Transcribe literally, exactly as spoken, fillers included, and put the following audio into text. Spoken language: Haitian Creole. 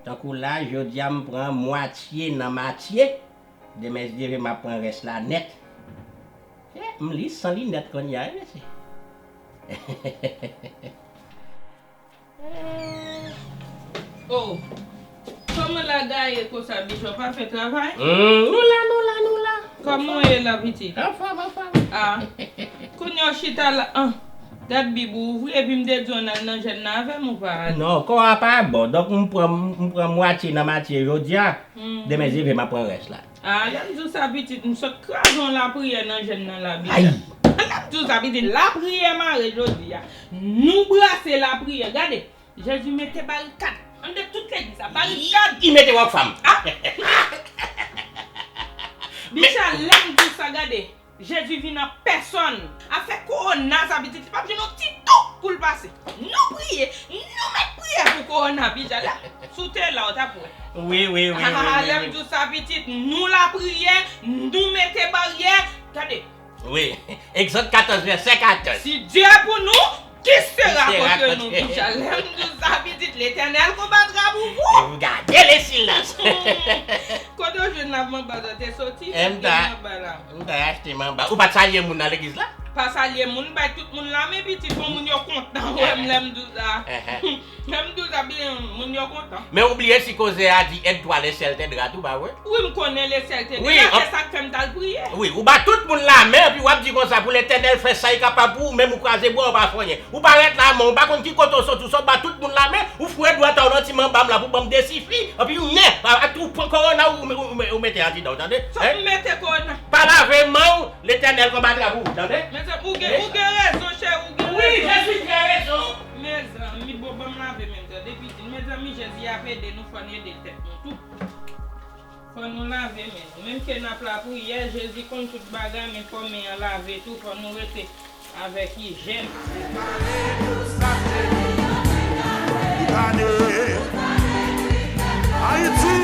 Tankou la, jodi a m pran mwatye nan matye. Demen, si Dye vle, m ap pran rès la nèt. Eh, m li san linèt kounye a, wi, mesye. Oh, kòman la gaye konsa, Bichon pa fè travay? Hmm, nou la, nou la, nou la. Kòman w ye la, pitit? Anfòm, anfòm. Ah, kounye a w chita la, ah, gad bib ou ouvri, epi m te di w n al nan jèn nan avè m ou pa al? Non, kò a pa bon, donk m pran, m pran mwatye nan matye jodi a. Demen, si Dye vle, m ap pran rès la. Ah, lè m di w sa, pitit, m sot kraze yon lapriyè nan jèn nan la, Bichon. Lè m di w sa, pitit, lapriyè mare jodi a. Nou brase lapriyè, gade. Jezi mete barikad anndan tout legliz la, barikad. Li mete Rockfam. Bicha, lè m di w sa, gade. Jezi vin an pèsòn. Afè kowona sa, pitit, li p ap jwenn yon ti tou pou l pase. Nou priye, nou mèt priye pou kowona, Bicha. Lè si w te la, w t ap wè. Wi, wi, wi. Ah, lè m di w sa, pitit, nou lapriyè, nou mete baryè. Gade. Wi, Egzòd katòz, vèsè katòz. Si Dye pou nou, qui sera contre nous, Bicha? Lè m di w sa, pitit, Letènèl konbatra pou vou. Gade le silans. Kote w jwenn la manba sa te soti? M ta, Manba la. M ta achte manba. Ou pa t salye moun nan legliz la? Pa salye moun, bay tout moun lamen, pitit, bon moun yo kontan wè m lè m di w sa. Lè m di w sa, byen, moun yo kontan. Men ou bliye si koze a di aide-toi, le ciel t'aidera tou, pa vre? Wi, m konnen le ciel t'aidera, Wi, se an- sa k fè m t al priye. Wi, ou ba tout moun lamen, epi w ap di konsa pou Letènèl fè sa li kapab pou ou, menm ou kraze bra, ou pa fè anyen. Ou parèt la, men ou pa konn ki kote w soti, ou sot ba tout moun lamen, ou foure dwèt ou nan ti manba m la pou ban m de sifi, epi ou nen, a, a, ou pran kowona, ou, ou, ou, ou mete antidan, ou tande? Sa m mete kowona. Pa lave men w, Letènèl konbatra pou ou, tande? Mezanmi, ou gen, ou gen rezon, chè, ou gen Wi, rezon. Jezi gen rezon. Mezanmi, bon, ban m lave men m, tande, pitit. Mezanmi, Jezi ap ede nou, fò n ede tèt nou tou. Fò nou lave men nou. Menm ke n ap lapriyè, Jezi konn tout bagay, men fò men an lave tou, fò nou rete avèk ijèn. Ayiti,